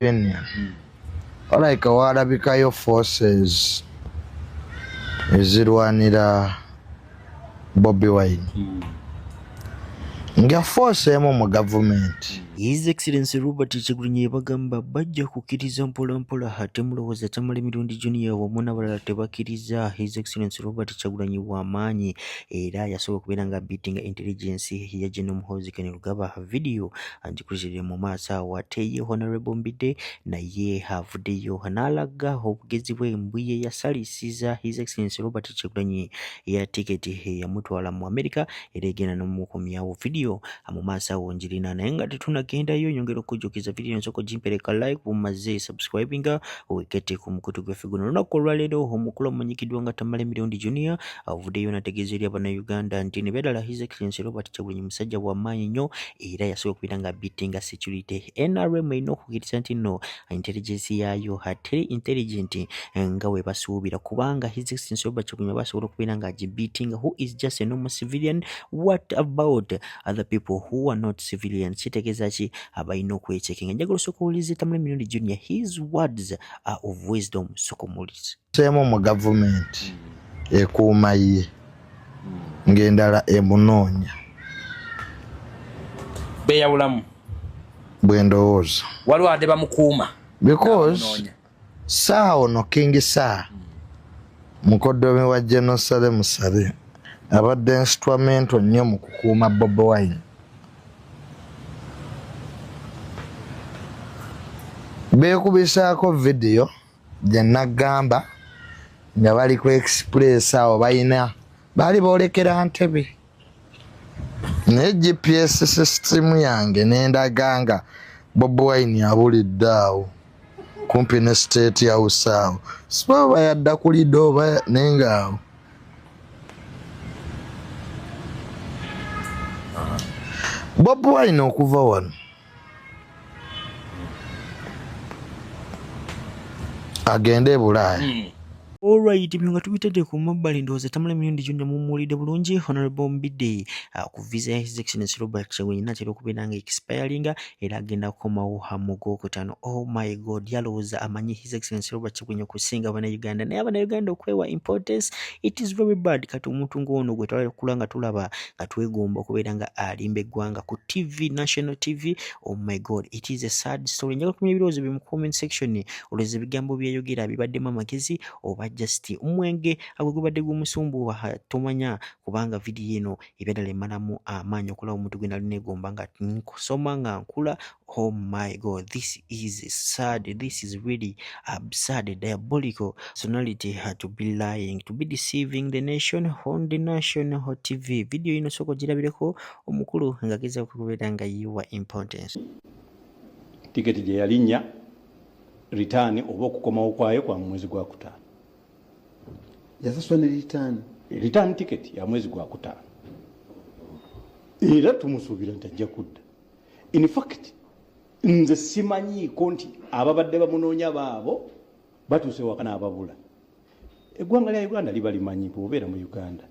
Union walabika waalabikayo forces ezirwanira Bobi Wine nga force emu mu gavumenti. His Excellency Robert Kyagulanyi yabagamba bajja kukkiriza mpola mpola, ate mulowooza Tamale Mirundi Junior wamu n'abalala tebakkiriza. His Excellency Robert Kyagulanyi w'amaanyi era yasobola okubeera nga beatinga intelligence ya General Muhoozi Kainerugaba. Video ngikuleetedde mu maaso awo. Ate ye Honorable Mbidde naye avuddeyo n'alaga obugezi bwe mbu ye yasalisiza His Excellency Robert Kyagulanyi eya tiketi eyamutwala mu America era egenda n'omukomyawo. Video mu maaso awo njirina, naye nga tetunagendayo nyongera okujjukiza video nsooka ogimpereka like, bumaze subscribinga wekete ku mukutu gwaffe guno. Olunaku olwaleero omukulu amanyikiddwa nga Tamale Mirundi Junior avuddeyo n'ategeeza eri Abannayuganda nti nebyadala His Excellency Robert Kyagulanyi musajja wa maanyi nnyo era yasobola okubeera nga beatinga security. NRM erina okukkiriza nti nno intelligence yaayo teri intelligent nga bwe basuubira, kubanga His Excellency Robert Kyagulanyi basobola okubeera nga agibeatinga, who is just a normal civilian. What about other people who are not civilians? Kitegeeza ki? Abalina okwecheckinga. Njagala osooka owulirize Tamale Mirundi Junior, his words are of wisdom. Sooka omuwulirize. Emu mu gavumenti ekuuma ye ng'endala emunoonya. Beeyawulamu. Bwe ndowooza. Waliwo adde bamukuuma. Because Amunoonya. Saawa ono King Saha mukoddomi wa General Saleh Musale abadde instrumental nnyo mu kukuuma Bobi Wine. Beekubisaako vidiyo gye nagamba nga bali ku express awo, balina baali boolekera Ntebe, naye GPS system yange nendaga nga Bobi Wine abulidde awo kumpi ne State House awo, siba oba yadda kulidde oba naye nga awo Bobi Wine okuva wano agende e Bulaaya. Alright, ebyo nga tubitadde ku mabbali, ndowooza Tamale Mirundi Junior mumuwulidde bulungi. Honorable Mbidde, ku visa ya His Excellency Robert Kyagulanyi naatera okubeera nga expiringa era agenda kukomawo mu gwokutaano. Oh my God, yalowooza amanyi His Excellency Robert Kyagulanyi okusinga Abannayuganda, naye Abannayuganda okwewa importance, it is very bad. Kati omuntu ng'ono gwe twakula nga tulaba nga twegomba okubeera nga alimba eggwanga ku TV, national TV. Oh my God, it is a sad story. Njagala kumanya ebirowoozo bye mu comment section. Olowooza ebigambo byeyogera bibaddemu amagezi oba just omwenge agwo gubadde gumusumbuwa? Tomanya, kubanga vidiyo eno ebyadala emalamu amaanyi okulaba omuntu gwe nali neegomba nga nkusoma nga nkula. Oh my God, this is sad. This is really absurd, diabolical personality to be lying, to be deceiving the nation on the national TV. Vidiyo ino sooka ogirabireko omukulu ng'agezaako okubeera nga yiwa importance. Tiketi gye yalinnya return oba okukomawo kwayo kwa mwezi gwa kutaano. Yasasula ne return? Return ticket ya mwezi gwa kutaano, era tumusuubira nti ajja kudda. In fact, nze simanyiiko nti ababadde bamunoonya baabo batuuse waka n'ababula. Eggwanga lya Uganda liba limanyi bw'obeera mu Uganda.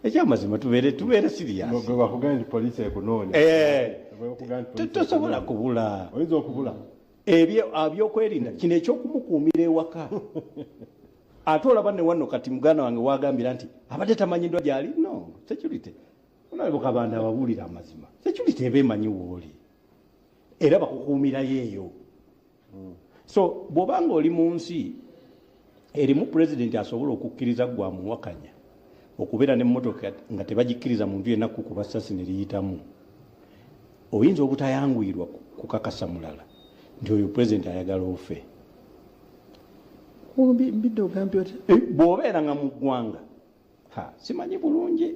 Ekyamazima, tubeere serious. Gwe bakugambye nti poliisi ekunoonya. Gwe bakugambye nti poliisi Tosobola ekunoonya. kubula. Oyinza okubula. Ebyo abyokwerinda kino ekyokumukuumira ewaka, ate olaba ne wano kati muganda wange wagambira nti abadde tamanyiddwa gyali. No security, olaba Kabanda ababuulira amazima, security eba emanyi wooli era bakukuumirayo eyo. So bw'obanga oli mu nsi erimu pulezidenti asobola okukkiriza gwe amuwakanya okubeera n'emmotoka nga tebagikkiriza muntu yenna kukuba ssasi ne liyitamu, oyinza obutayanguyirwa kukakasa mulala nti oyo pulezidenti ayagala ofe. Mbidde ogambye otya? Bw'obeera nga mu ggwanga, ha, simanyi bulungi,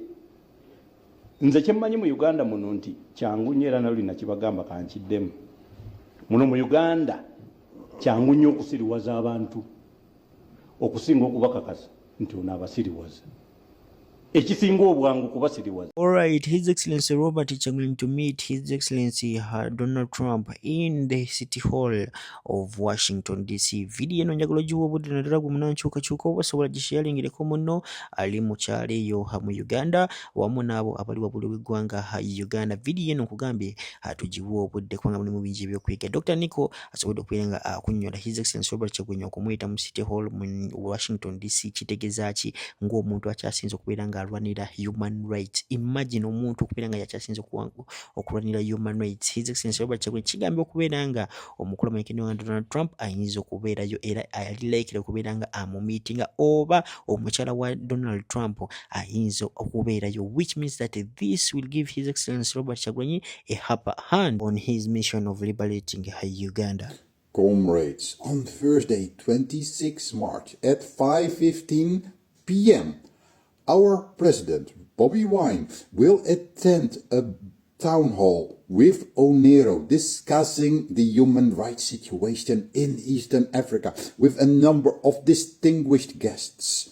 nze kyemmanyi mu Uganda muno nti kyangu nnyo, era naluli nakibagamba kankiddemu, muno mu Uganda kyangu nnyo okusiriwaza abantu okusinga okubakakasa nti ono abasiriwaza. Ekisinga obwangu kubasiriwaza. Alright, His Excellency Robert Kyagulanyi to meet His Excellency Donald Trump in the City Hall of Washington DC. Vidiyo eno njagala ogiwa obudde naddala gwe munankyukakyuka oba osobola gisharingireko munno ali mu kyalo eyo mu Uganda wamu n'abo abali wabweru w'eggwanga Uganda. Vidiyo eno nkugambye tugiwe obudde kubanga mulimu bingi ebyokuyiga. Dr. Nico asobodde okubeera nga akunnyonnyola His Excellency Robert Kyagulanyi okumuyita mu City Hall mu Washington DC kitegeeza ki ng'omuntu akyasinze okubeera ng'alwanira human rights. Imagine omuntu okubeera nga yakyasinze okulwanira human rights. His Excellency Robert Kyagulanyi kigambye okubeera nga omukulu amanyikiddwa nga Donald Trump ayinza okubeerayo era ali likely okubeera nga amumiitinga oba omukyala wa Donald Trump ayinza okubeerayo, which means that this will give His Excellency Robert Kyagulanyi a upper hand on his mission of liberating Uganda. Comrades, on Thursday, 26 March at 5:15 p.m., our president, Bobi Wine, will attend a town hall with Onero discussing the human rights situation in Eastern Africa with a number of distinguished guests.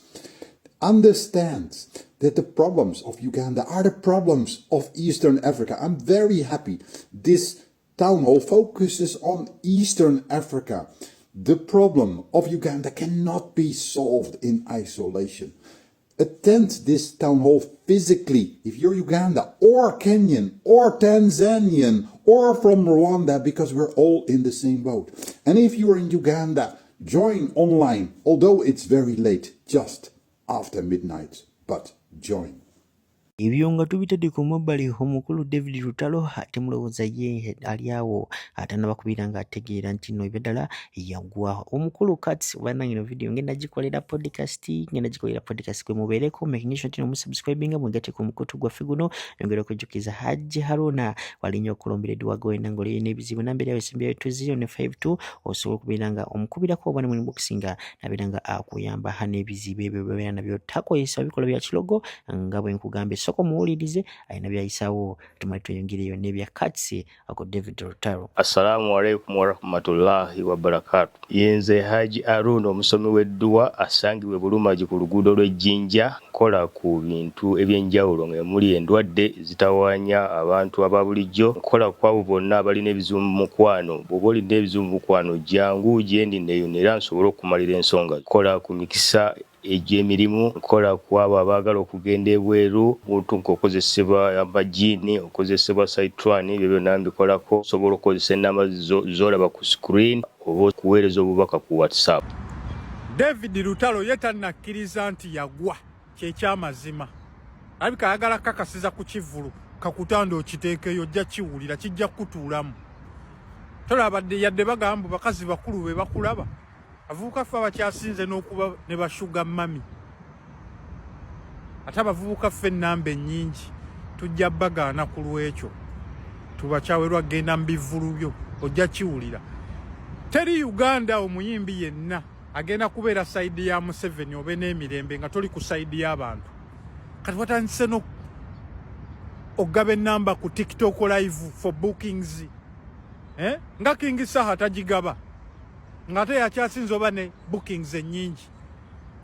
Understand that the problems of Uganda are the problems of Eastern Africa. I'm very happy this town hall focuses on Eastern Africa. The problem of Uganda cannot be solved in isolation. Attend this town hall physically if you're Uganda or Kenyan or Tanzanian or from Rwanda, because we're all in the same boat. And if you're in Uganda, join online, although it's very late, just after midnight, but join. Ebyo nga tubitadde ku mabbali, omukulu David Lutalo ate mulowooza ye ali awo atannaba kubeera ng'ategeera nti nno ebyaddala yagwa. Omukulu Kats bannange, eno video ngenda gikolera podcast, ngenda gikolera podcast gwe mubeereko, making sure nti nomusubscribinga mwegatte ku mukutu gwaffe guno. Yongera okujjukiza Hajji Haruna walinnya okulumbira edduwaga wena ng'oliyo n'ebizibu, namba eri esembyayo 20 ne 52, osobola okubeera nga omukubirako oba ne mu inbox nga nabeera nga akuyamba n'ebizibu ebyo babeera nabyo. Takozesa bikolwa bya kilogo nga bwe nkugambye. Sooka omuwulirize, alina byayisawo, tumale tweyongereyo n'ebya Kats ako David Lutalo. Assalamu alaikum warahmatullahi wabarakatu. Yenze Haji Aruna, omusomi w'edduwa asangibwa e Bulumagi ku luguudo lw'Ejjinja. Nkola ku bintu ebyenjawulo nga muli endwadde ezitawaanya abantu aba bulijjo. Nkola ku abo bonna abalina ebizibu mu mukwano. Bw'oba olina ebizibu mu mukwano, jangu gyendi neyo era nsobole okumalira ensonga. Nkola ku mikisa egy'emirimu, nkola ku abo abaagala okugenda ebweru, muntu ng'okozesebwa amajiini, okozesebwa saitwani, ebyo byonna mbikolako. Osobola okukozesa ennamba z'olaba ku screen oba okuweereza obubaka ku WhatsApp. David Lutalo ye tannakkiriza nti yagwa, kyekyamazima. Alabika ayagala kakasiza ku kivvulu kakutanda okiteekeyo, ojja kiwulira, kijja kukutuulamu. Tolabadde yadde bagamba bakazi bakulu be bakulaba. Abavubuka ffe abakyasinze n'okuba ne ba sugar mummy, ate abavubuka ffe ennamba ennyingi tujja bagaana ku lwekyo tubakyawe lwagenda mu bivvulu byo, ojja kiwulira. Teri Uganda omuyimbi yenna agenda kubeera side ya Museveni obe n'emirembe nga toli ku side y'abantu. Kati watandise no okugaba ennamba ku TikTok live for bookings, eh? Nga King Saha tagigaba ng'ate yakyasinze oba ne bookings ennyingi.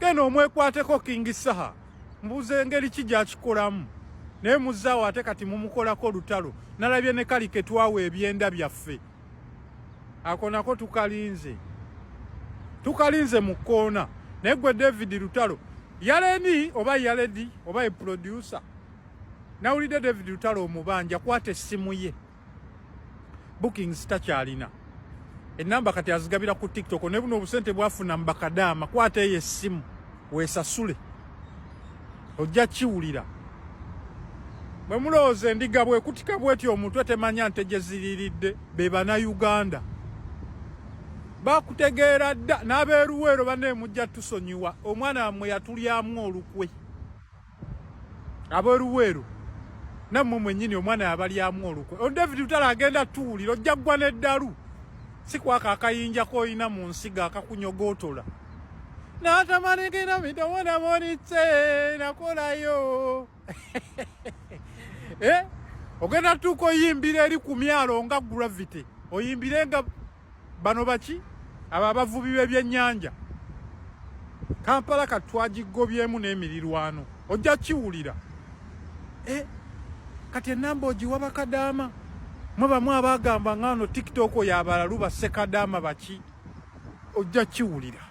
Genda omwekwateko King Saha, mbuuza engeri ki gyakikolamu, naye muzzaawo ate kati mumukolako lutalo. Nalabye ne kali ke twawa ebyenda byaffe, ako nako tukalinze, tukalinze mu kkoona. Naye gwe David Lutalo yaleni oba yaledi oba e producer, nawulidde David Lutalo omubanja, kwata essimu ye, bookings takyalina, enamba kati azigabira ku TikTok ne buno obusente bwafuna mu bakadaama. Kwata eyo essimu weesasule, ojja kiwulira. Bwe mulowooza endiga bwekutika bwetyo omutwe temanya nte gye ziriiridde, be Bannayuganda bakutegeera dda. N'abeeruweero banne mujja tusonyiwa, omwana wammwe yatulyamu olukwe. Ab'eruweero nammwe mwennyini omwana yabalyamu olukwe. O David Lutalo agenda tuwulira, ojja ggwa n'eddalu si kwaka akayinja k'olina mu nsigo akakunyogootola n'atamanikira mitowonamonitse nakolayo. Eh? Ogenda tuuka oyimbira eri ku myalo nga gravity, oyimbire nga bano baki abo abavubi b'ebyennyanja. Kampala kati twagigobyemu n'emirirwano, ojja kiwulira. Kati enamba ogiwa bakadaama, mwe bamu abagamba nga no TikTok yabalalu basekadaama baki, ojja kiwulira.